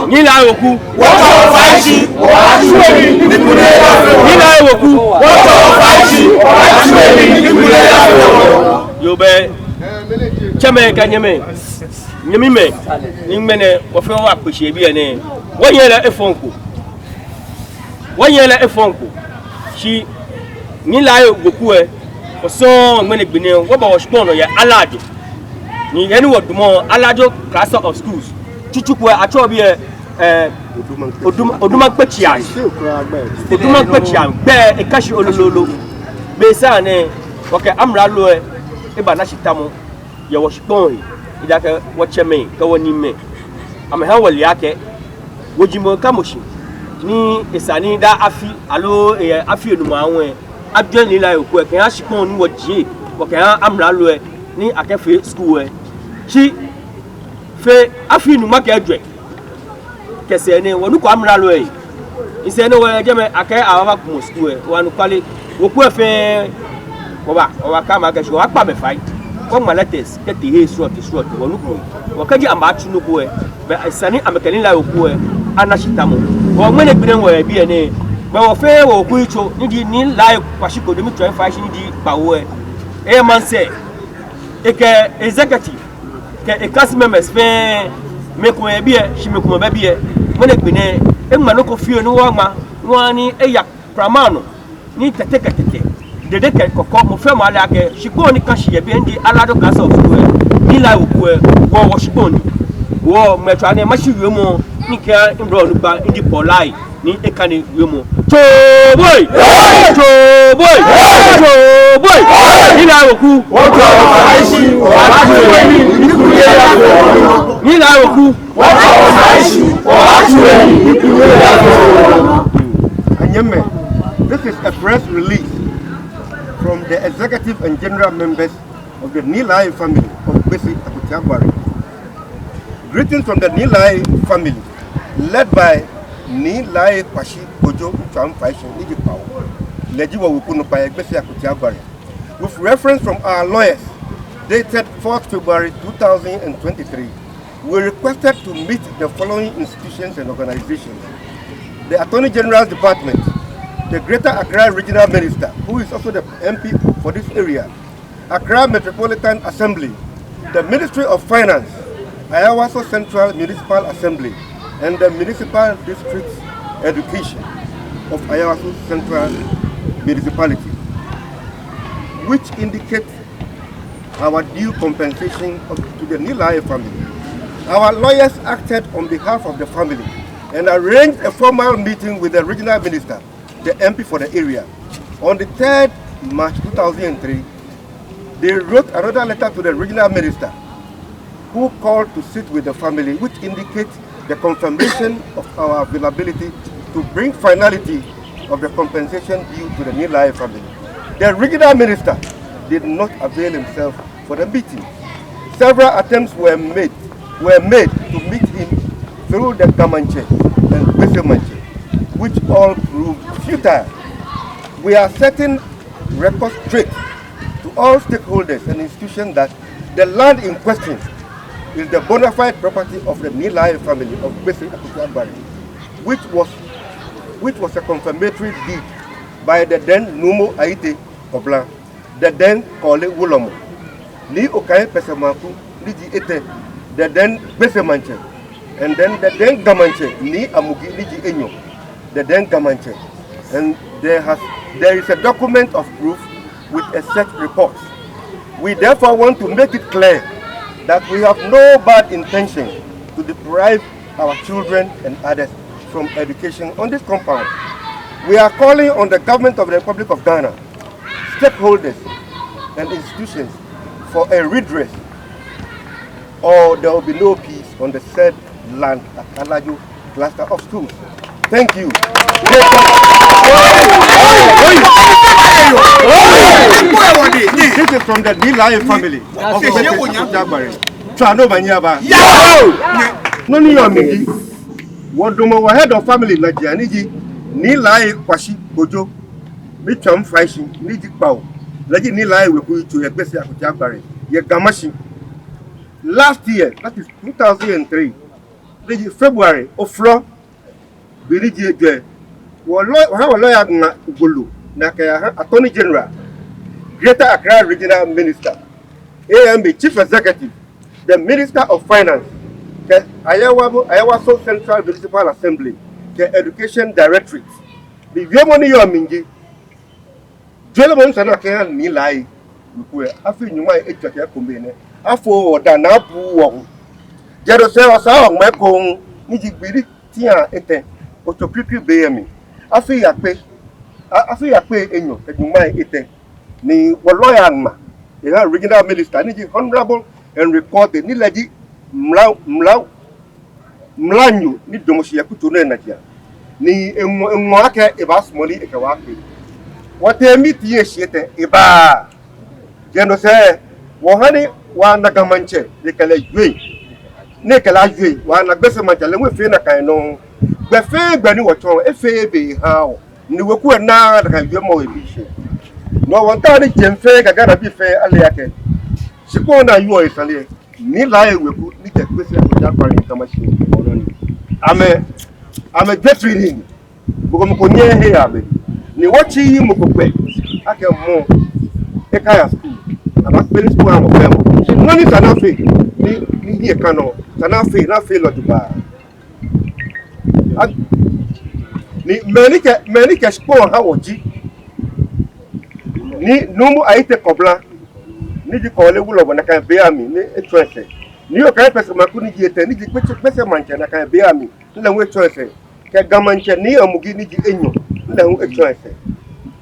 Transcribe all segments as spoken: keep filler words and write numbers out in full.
Nii Lai Weku. Nii Lai Weku. Yoo, bɛ tsɛmɛi kɛ nyɛmɛi, nyɛmimɛi, ni ŋmɛnɛ wɔ fɛɛ wɔkpe shi yɛ biɛ nɛɛ, wɔnyɛŋ lɛ efɔŋ ko. Wɔnyɛŋ lɛ efɔŋ ko. Shi Nii Lai Weku lɛ, wɔsɔŋŋ ŋmɛnɛ gbi nɛɛ wɔba wɔshikpɔŋ nɔ yɛ Alajo. Ni he ni wɔdamɔ, Alajo Cluster of Schools. Tsutsu ko lɛ atsɛɔ biɛ, eh, Oduma, Oduma Kpetsiaŋ. Oduma Kpetsiaŋ. Gbɛ lɛ eka shi lolo lolo. Bɛ saŋŋ nɛɛ, wɔkɛ amralo lɛ ebana shi tamɔ yɛ wɔshikpɔŋ he, ejaakɛ wɔtsɛmɛi kɛ wɔnyɛmimɛi, amɛha wɔle akɛ wɔjwɛŋmɔ kã mɔ shi, ni esa ni daa afi aloo, eh, afi enumɔ aahu lɛ, ajwɛŋ Nii Lai Weku lɛ kɛha shikpɔŋ ni wɔjie, wɔkɛha amralo lɛ, ni akɛfee skul lɛ. Shi fe afi nyɔŋma kɛ ejwɛ kɛ sɛɛ nɛɛ, wɔnuko amralo lɛ. Nsɛɛ nɛɛ wɔyɛ jɛmɛ akɛ ababakumɔ skul lɛ, wɔnuko lɛ. Weku lɛ fɛɛ, wɔba, wɔbakã amɛ akɛ shi wɔbakpa amɛ fai. Wɔŋma letters kɛtee he srɔtoi srɔtoi, wɔnuko. Wɔkɛɛ kɛji amɛbaatsu nɔ ko lɛ, bɛ esa ni amɛkɛ Nii Lai Weku lɛ ana shi tamɔ. Wɔ ŋmɛnɛ gbi nɛɛ wɔyɛ biɛ nɛɛ, bɛ wɔ fɛɛ wɔweku yitso, ni ji Nii Lai Kwashi Kojo Mitsui Faishie ni ji kpawo lɛ, eyɛ maŋsɛɛ, ekɛ executive kɛ e-council members fɛɛ, mɛi komɛi yɛ biɛ, shi mɛi komɛi bɛ biɛ. Ŋmɛnɛ gbi nɛɛ, eŋma nɔ ko fioo ni wɔŋma, wɔha ni eya kplamɔ nɔ, ni Tɛte kɛ Tɛtɛ, Dede kɛ Kɔkɔ, mɔ fɛɛ mɔ ale akɛ shikpɔŋ ni kã shi yɛ biɛ ni ji Alajo Cluster of Schools lɛ, Nii Lai Weku lɛ, wɔ wɔshikpɔŋ ni. Wɔ ŋmɛlɛtswaa nɛɛ, mashi wiemɔ ni kɛ mibro onukpa ni ji Paul Lai ni ekane wiemɔ. Tsooboi! Tsooboi! Tsooboi! Nii Lai Weku! Nii Lai Weku! Anyɛmimɛi, this is a press release from the executive and general members of the Nii Lai family of Gbese Akotia Gware. Greetings from the Nii Lai family, led by Nii Lai Kwashi Kojo Mitsui Faishie ni ji kpawo, lɛ ji wɔweku nukpa yɛ Gbese Akotia Gware. With reference from our lawyers, dated fourth February two thousand and twenty-three, we requested to meet the following institutions and organizations: the Attorney General's Department, the Greater Accra Regional Minister, who is also the M P for this area, Accra Metropolitan Assembly, the Ministry of Finance, Ayawaso Central Municipal Assembly, and the Municipal District Education of Ayawaso Central Municipality, which indicate our due compensation of, to the Nii Lai family. Our lawyers acted on behalf of the family and arranged a formal meeting with the regional minister, the M P for the area. On the third March two thousand and three, they wrote another letter to the regional minister, who called to sit with the family, which indicates the confirmation of our availability to bring finality of the compensation due to the Nii Lai family. The regional minister did not avail himself for the meeting. Several attempts were made, were made to meet him through the Ga Mantse and Gbese Mantse, which all proved futile. We are setting record straight to all stakeholders and institutions that the land in question is the bona fide property of the Nii Lai family of Gbese Akotia Gware, which was, which was a confirmatory deed by the then Nuumo Ayitey Kobla, the then Korle Wulɔmɔ, Nii Okayi Pɛsɛmaku ni ji etɛ, the then Gbese Mantse, and then the then Ga Mantse, Nii Amugi ni ji enyɔ, the then Ga Mantse. And there has, there is a document of proof with a search report. We therefore want to make it clear that we have no bad intention to deprive our children and others from education on this compound. We are calling on the government of the Republic of Ghana, stakeholders and institutions for a redress, or there will be no peace on the said land at Alajo Cluster of Schools. Thank you. This is from the Nii Lai family. Tswa ni omanye aba. Nɔ ni yɔɔ mli ji, wɔdamɔ wɔ head of family najiaŋ ni ji Nii Lai Kwashi Kojo Mitsui Faishie ni ji kpawo, lɛ ji Nii Lai weku yitso yɛ Gbese Akotia Gware yɛ Ga Mantse. Last year, that is two thousand and three, Ni ji February, oflɔ, gbi ni ji ejwɛ. Wɔ lɔ-, wɔha wɔ lawyer ŋma wolo ni akɛyaha Attorney General, Greater Accra Regional Minister, A M A Chief Executive, the Minister of Finance, kɛ Ayawa, Ayawaso Central Municipal Assembly, kɛ Education Directorate. Ni wiemɔ ni yɔɔ mli ji, jɔɔmɔ ni sa ni akɛha Nii Lai weku lɛ, afii nyɔŋmai ejwɛ kɛ ekome nɛ, afo wɔ daa ni abu wɔ hu. Jɛi no sɛɛ wɔsaa wɔŋma ekoŋŋ, ni ji gbi ni tia etɛ, Otsokrikri be lɛ mli. Afii akpe, a-, afii akpei enyɔ kɛ nyɔŋmai etɛ. Ni wɔ lawyer ŋma eha Regional Minister, ni ji Honorable Henry Quartey, ni lɛ ji mla, mla, mlanyo ni damɔ shi yɛ kutso nɛɛ najiaŋ. Ni eŋɔ, eŋɔ akɛ ebaasumɔ ni ekɛ wɔ akpe. Wɔtee meeting lɛ shi etɛ, ebaaa. Jɛi no sɛɛ, wɔha ni wɔna Ga Maŋtsɛ, ni ekɛ lɛ awie. Ni ekɛ lɛ awie, wɔna Gbese Maŋtsɛ, lɛ hu efee nakai nɔŋŋ. Gbɛ fɛɛ gbɛ ni wɔtsɔ, efee ebe eha wɔ. Ni weku lɛ naaa nakai wiemɔ lɛ ebi shi. No wɔmiitao ni jeŋ fɛɛ kɛ Ghanabii fɛɛ ale akɛ shikpɔŋ ni ayɔɔ esane lɛ, Nii Lai weku ni jɛ Gbese Akwajɛ Akwari Nkrumah shi nɔ ni. Amɛ, amɛjwetri ni. Mɔ ko mɔ ko nyɛŋ he yɛ amɛ. Ni wɔtsii mɔ ko gbɛ akɛ mɔ ekaya school. Abaakpele school aha mɔ fɛɛ mɔ. Shi nɔ ni sa ni afee, ni, ni hiɛ ka nɔ, sa ni afee, ni afee lɛ jogbaŋŋ. A-, ni mɛi ni kɛ, mɛi ni kɛ shikpɔŋ ha wɔ ji Nii Nuumo Ayitey Kobla, ni ji Korle wulɔmɔ nakai be lɛ mli, ni etsɔ esɛɛ. Nii Okaipese Maku ni ji etɛ, ni ji Gbese, Gbese Maŋtsɛ nakai be lɛ mli, ni lɛ hu etsɔ esɛɛ. Kɛ Ga Maŋtsɛ Nii Amugi ni ji enyɔ, ni lɛ hu etsɔ esɛɛ.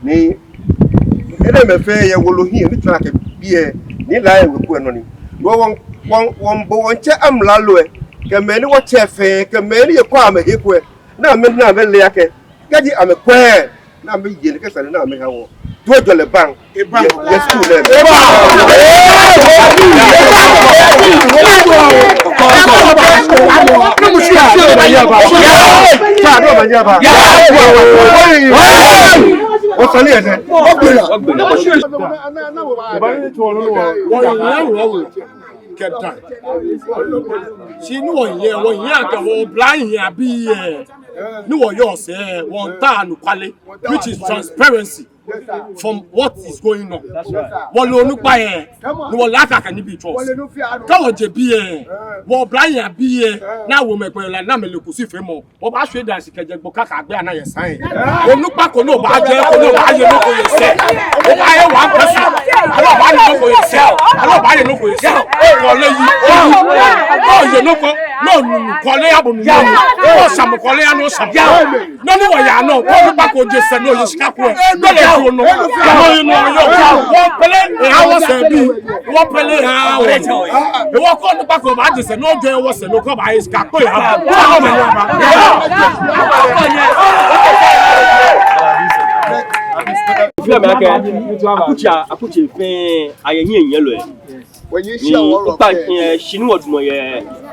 Ni enɛɛmɛi fɛɛ yɛ wolo hiɛ ni tsɔɔ akɛ biɛ Nii Lai weku lɛ nɔ ni. Wɔ, wɔ, wɔ, wɔmiibo wɔtsɛ amralo lɛ, kɛ mɛi ni wɔtsɛ fɛɛ, kɛ mɛi ni yɛ kɔ amɛhe kwɛ, ni amɛ, ni amɛle akɛ kɛji amɛkwɛ, ni amɛye nɛkɛ sane ni amɛha wɔ, toiŋjɔlɛ baŋ. Ebaŋ. Yɛ, yɛ school lɛ. Ebaŋ. Wɔsane yɛ dɛ. Wɔhiɛ wɔ, wɔhiɛ kɛ daa. Shi ni wɔhiɛ, wɔhiɛ akɛ wɔ oblahii abii lɛ, ni wɔyɔɔ sɛɛ, wɔmiitao anɔkwale, which is transparency from what is going on. Wɔle onukpa lɛ, ni wɔle akɛ akɛ nibii tsɔɔ. Kɛ wɔje biɛ, wɔ oblahii abii lɛ, ni awo amɛ kpɛlɛ ni amɛle kusumfeemɔ, wɔbaashwie daa shi kɛjɛ gbo kɛya gbi ana yɛ sane. Onukpa ko ni obaajɛ, ko ni obaaye nɔ ko yɛ sɛɛ. Obaaye one person. Aloo obaaye nɔ ko yɛ sɛɛ. Aloo obaaye nɔ ko yɛ sɛɛ. Kɔle yi. Oye nɔ ko. Nɔ nunu. Kɔle ya bo nunu. Nɔ shamɔ kɔle ya nɔ shamɔ. Nɔ ni wɔyaa nɔ. Onukpa ko je sɛɛ ni oye shika ko. Nɔ lɛ ko nɔ. Nɔ yi nɔ yɔɔ. Wɔpele. Eha wɔsɛɛ bii. Wɔpele eha wɔ. Ewɔ kɛ onukpa ko baaje sɛɛ, no jɛ wɔsɛɛ, no kɛ obaaye shika ko ya. Fia mi akɛ, akutsei, akutsei fɛɛ, ayɛ nyiɛnyiɛlɔi. Ni okpa, eh, shi ni wɔdamɔ yɛ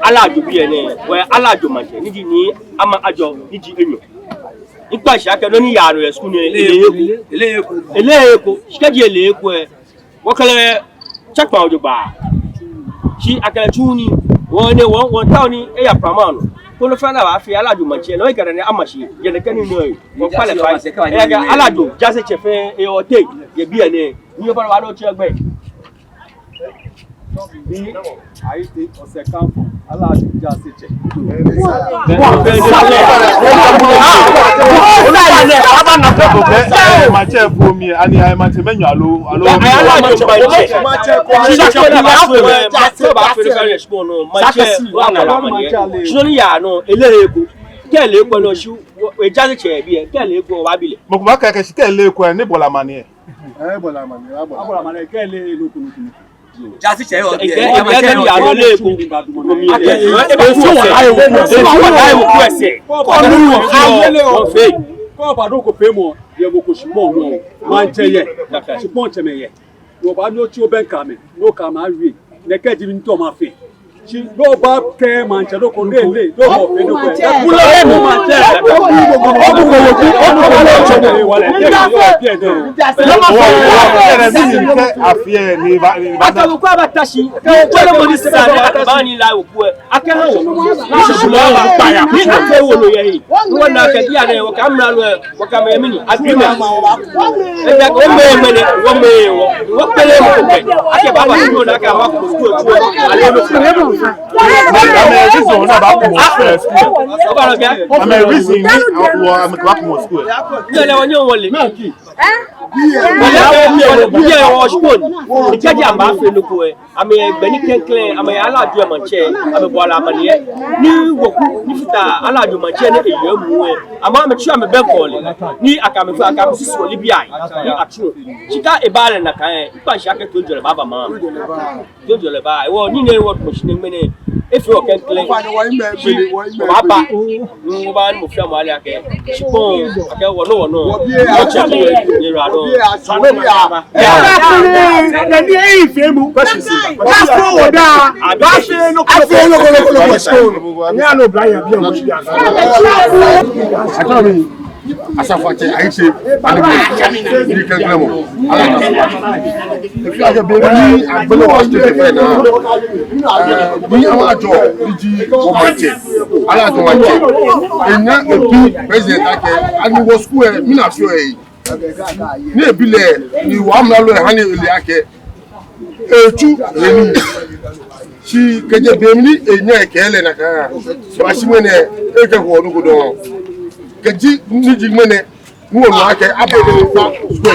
Alajo biɛ nɛɛ, wɔ Alajo Maŋtsɛ, ni ji Nii Ama Ajo, ni ji enyɔ. Mikpa shi akɛ nɔ ni yaa nɔ yɛ school nɛɛ, eleee eko. Eleee eko. Shi kɛji eleee eko lɛ, wɔkɛ lɛ tsakpa jogbaŋŋ. Shi akɛ lɛ tsu nii, wɔ nɛɛ wɔ, wɔmiitao ni eya prama nɔ. Koni fɛɛ ni abaafee Alajo Maŋtsɛ, no ekɛ lɛ ni ama shi, yɛ nɛkɛ nii nɔ lɛ. Wɔkpa lɛ fai. Eya kɛ Alajo jaasetsɛ fɛɛ, eyɛ wɔteŋ, yɛ biɛ nɛɛ. Ni yɛ bɔ ni wɔnɔ tsɛ gbɛ. Nii Ayitey Osei Kanfo, Alajo jaasetsɛ. Maŋtsɛ fo mi, ani ayɛ maŋtsɛ mɛi enyɔ aloo, aloo. Shi nɔ ni yaa nɔ, eleee eko. Kɛ eleee eko nɔ shi, ejaasetsɛ biɛ, kɛ eleee eko obaabi lɛ. Mɔ ko baakɛɛ akɛ shi kɛ eleee eko ni ebɔle amaniɛ. Ee, ebɔle amaniɛ, ebɔle amaniɛ, kɛ eleee eko nɔ ko nɔ ko. Jaasetsɛ yɔɔ biɛ. Ekɛɛ, ekɛɛ kɛ ni yaa nɔ eleee eko. Ebe fo wɔ aye wɔ. Ebe fo wɔ aye wɔ ko esɛɛ. Kɔ nu wɔ fee. Kɔ ba do ko fee mɔ. Yɛ mɔ ko shikpɔŋ nɔ. Maŋtsɛ yɛ. Shikpɔŋtsɛmɛi yɛ. Wɔbaanyɛ otsi obɛŋkɛ amɛ. Ni okɛ amɛ awie. Nɛkɛ ji nɔ ni wɔbaafee. Shi no ba kɛ maŋtsɛ nɔ ko lɛ lɛ, no ba fee nɔ ko. Akɛ wɔ. Ni afee wolo yɛ he. Ni wɔna akɛ bianɛ wɔkɛ amralo, wɔkɛ amɛ yɛ mɛni, agreement. Ejaakɛ wɔmɛi, mɛni, wɔmɛi, wɔ, wɔkpɛlɛ mɔ ko pɛ. Akɛ baba, ni wɔna akɛ amɛku skul tsu. Ale no. Amɛ reason ni abaku skul. Obaana biɛ. Amɛ reason ni, wɔ, amɛbaku skul. Ni ale wɔnyɛ wɔle. Wɔle akɛ biɛ wɔ skul. Ni kɛji amɛbaafee nɔ ko lɛ, amɛgbɛi ni klɛŋklɛŋ, amɛyɛ Alajo maŋtsɛ, amɛbɔɔ lɛ amaniɛ. Ni wɔku, ni fata Alajo maŋtsɛ ni eyɔɔ emuu lɛ, amɛ, amɛtsu amɛbɛŋkɛ lɛ. Ni akɛ amɛ fɛɛ, akɛ amɛ susu lɛ biɛ. Ni atsu. Shi kɛ eba lɛ nakai lɛ, mikpa shi akɛ toiŋjɔlɛ baaba maŋ. Toiŋjɔlɛ baa. Wɔ, nii nɛɛ wɔ, machine ŋmɛnɛ. Efee wɔ klɛŋklɛŋ. Shi wɔbaaba. Wɔbaaba ni mɔ fɛɛ mɔ ale akɛ. Shikpɔŋ, akɛ wɔnɔ, wɔnɔ. Wɔtsɛ, wɔtsɛ, wɔtsɛ. Asafoatsɛ, ayitsɛ, ani mɔ, ni klɛŋklɛŋ mɔ. Ala ta. Efee akɛ be ni agbele wɔ state fɛɛ naa. Ni amɛjɔɔ, ni ji wɔ maŋtsɛ. Alajo maŋtsɛ. Enyɛ ebi president akɛ, ani wɔ skul lɛ, mina fioo lɛ. Ni ebi lɛ, ni wɔ amralo lɛ hani ele akɛ etsu he nii. Shi kɛjɛ be mli ni enyɛ ekɛɛ lɛ nakai, ebashi ŋmɛnɛ, ekɛɛ wɔ nɔ ko dɔŋŋ. Kɛji ni ji ŋmɛnɛ, ni wɔnu akɛ aba skul lɛ,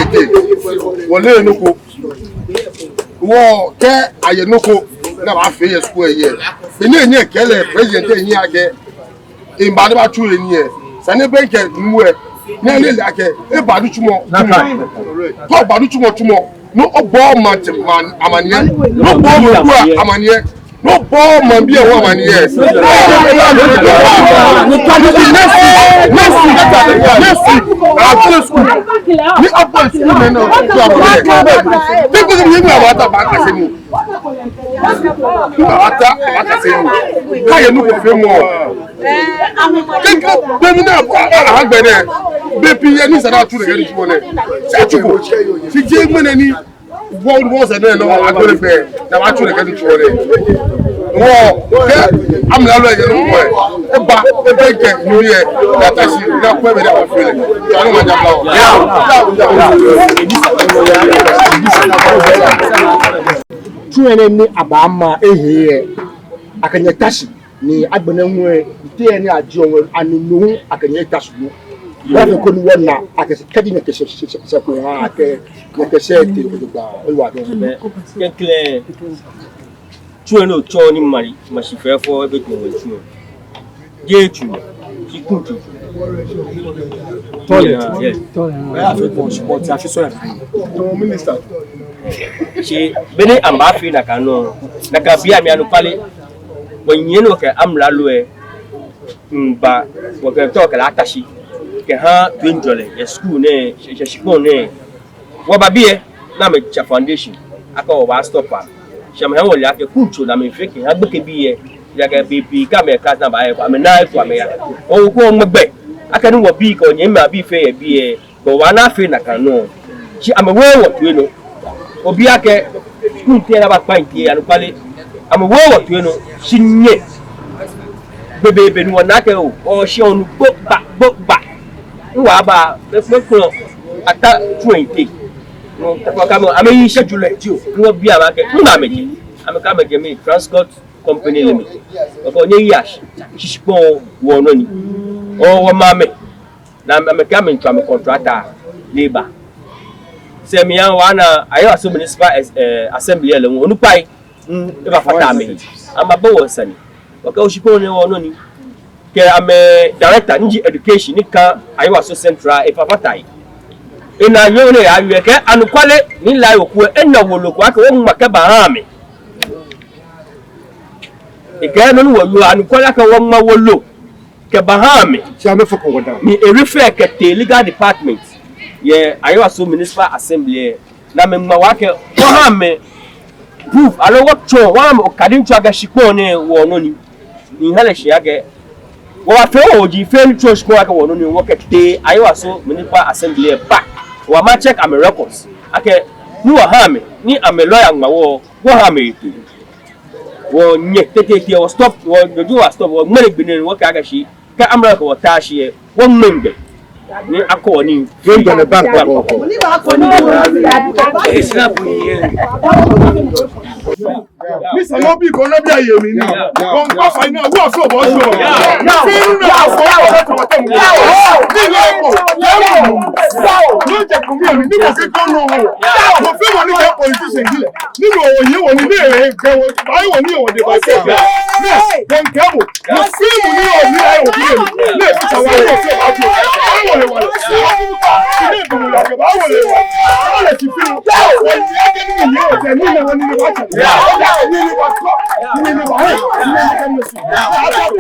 wɔleee nɔ ko. Wɔkɛɛ ayɛ nɔ ko ni abaafee yɛ skul lɛ. Be ni enyɛ ekɛɛ lɛ, president lɛ nyiɛ akɛ, eba ni ebatsu he nii lɛ. Sane bɛ kɛ nu lɛ. Ni ale akɛ, eba nitsumɔ, tsumɔ. Kɛ eba nitsumɔ, tsumɔ. Ni obɔ maŋtsɛ, maŋ, amaniɛ. Ni obɔ mɔ ko amaniɛ. Ni obɔ maŋbii lɛ amaniɛ. Next, next, next, after school. Ni after school, ni no, to amaniɛ. Bi bi ni abaata baakase nii. Abaata, abaakase nii. Kɛ ayɛ nɔ ko feemɔ. Kɛ, kɛ, be mli ni a, a, a, agbɛnɛ. Be pii yɛ ni esa ni atsu nɛkɛ nitsumɔ nɛɛ. Shi atsuko. Shi jeee ŋmɛnɛ ni. Wɔ, wɔsɛɛ nɛɛ nɔ, agbɛnɛ fɛɛ. Ni abaatsu nɛkɛ nitsumɔ nɛɛ. Wɔkɛɛ, amralo lɛ yɛ nɔ ko. Eba, ebɛŋkɛ, nu lɛ. Ni ata shi, ni akwɛ bɔ ni abaafee lɛ. Tswa ni maja bla wɔ. Tsu lɛ nɛɛ ni abaama ehe lɛ. Akɛ nyɛta shi. Ni agbɛnɛ ŋwɛi, te ni ajie ŋwɛi, ani no hu akɛ nyɛta shi lo. Wɔfee koni wɔna, akɛ shi kɛji nyɛkɛ shi, shi, shi, shi ko ha, akɛ nyɛkɛ shi te, ko gba, ewa dɔŋŋ. Klɛŋklɛŋ, tsu lɛ ni otsɔɔ ni mali, mashi fɛɛ fɔ, ebe tsu lɛ tsu. Jeee tsu, shi kuŋ tsu. Toilet. Yes. Toilet. Shi be ni amɛbaafee nakai nɔ, nakai biɛ mli anɔkwale. Wɔnyɛ ni wɔkɛ amralo lɛ miiba, wɔkɛ tɔ kɛ lɛ ata shi kɛha toiŋjɔlɛ yɛ skul nɛɛ, shi, shi, shikpɔŋ nɛɛ. Wɔba biɛ ni amɛtsa foundation akɛ wɔbaa stop a. Shi amɛha wɔle akɛ kuŋ tsu ni amɛfee kɛha gbekɛbii lɛ. Ejaakɛ be pii kɛ amɛka ni abaaya ko, amɛnaaa he ko amɛya. Wɔ ko wɔŋmɛ gbɛ akɛ ni wɔbii kɛ wɔnyɛmimɛi abii fɛɛ yɛ biɛ. Bɔ wɔna afee nakai nɔ. Shi amɛwooo wɔ toi nɔ. Obi akɛ, kuŋ tɛ ni abakpa nte anɔkwale. Amɛwooo wɔ toi nɔ. Shi nyɛ. Be, be, be ni wɔna akɛ oo, oo, shi onu gbogbo, gbogbo. Ni wɔba, be, be, kpɔlɔ, ata tsu lɛ nte. No, ta kɔ kɛ amɛ, amɛyi shɛjulɛ ji oo. Ni wɔbi amɛ akɛ, nɔ ni amɛjɛ. Amɛkɛɛ amɛjɛ mɛni, Transcorp Company Limited. Okɛɛ nyɛyi ashi, shishikpɔŋ wɔnɔ ni. Oo, wɔma amɛ. Ni amɛ, amɛkɛɛ amɛmiitswa amɛ contractor, labour. Sɛɛ mli hu wɔna Ayewa Municipal As-, eh, Assembly lɛ hu onukpai, mm, ebafata amɛ. Amɛbɔ wɔ sane. Wɔkɛɛ shikpɔŋ nɛɛ wɔnɔ ni. Kɛ amɛ director ni ji education ni ka Ayewa Central efafata he. Ena yoo nɛɛ yɛ yoo lɛ kɛ anɔkwale ni la yoo ko ena wolo ko akɛ wɔŋma kɛbaha amɛ. Ekɛɛ nɔ ni wɔyɔɔ anɔkwale akɛ wɔŋma wolo kɛbaha amɛ. Shi amɛfeko wɔ daa. Ni erefer kɛtee legal department yɛ Ayewa Municipal Assembly lɛ, ni amɛŋma wɔ akɛ wɔha amɛ Proof, aloo wɔtsɔɔ, wɔha amɛ okadintsɔ akɛ shikpɔŋ nɛɛ wɔnɔ ni. Ni ha lɛ shi akɛ wɔbafee wɔji fɛɛ ni tsɔɔ shikpɔŋ akɛ wɔnɔ ni wɔkɛtee Ayewaso Municipal Assembly lɛ pɛ. Wɔma check amɛ records akɛ ni wɔha amɛ, ni amɛ lawyer ŋma wɔ, wɔha amɛ eto. Wɔnyɛ tete tete, wɔ stop, wɔ jojo wɔ stop, wɔ ŋmɛnɛ gbɛ nɛɛ wɔkɛɛ akɛ shi kɛ amrɔ kɛ wɔta shi lɛ, wɔŋmɛ gbɛ ni akɔ wɔ nii. Yɛ gbɛ nɛɛ bank kɔ. Ni sane obi ko na bi aye mi ni. Wɔŋkpa fai na wɔ fɔ bɔ sɔ. Fɛɛ na fɔ bɔ sɔ tɛmu. Ni lɛ ko. Ni jɛ kumi ni mo kɛ ko nɔ wɔ. Mo fɛɛ mo ni kɛ politician ji lɛ. Ni wɔ wɔye wɔ ni nɛɛ kɛ wɔ ba wɔ ni wɔ de ba se. Nɛ, wɔŋkɛ bo. Mo fɛɛ mo ni wɔ ni aye wɔ bi. Nɛ, bi ta wa ni wɔ fɛɛ ba bi. Ba wɔ lɛ wɔ lɛ. Nɛ, bi mo la kɛ ba wɔ lɛ wɔ. Wɔ lɛ ti fɛɛ. Wɔ ni akɛ ni ye wɔ tɛ ni nɛ wɔ ni ba ta. Ni ni ba ko. Ni ni ba he. Ni ni ba he.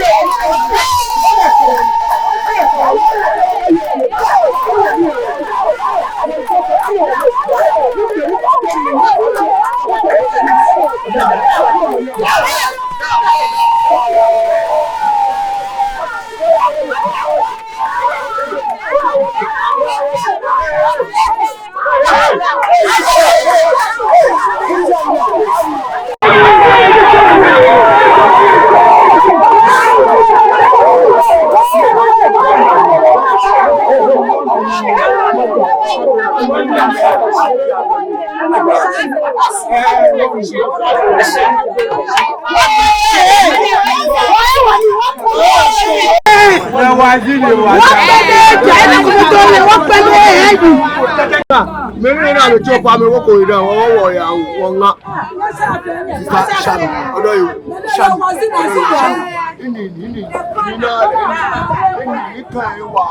Mɛni na le tso pa mi wo ko ida wo wo ya wo ŋa. Sisa shami odo yo shami. Ini ini ini na ini ini ka e wa.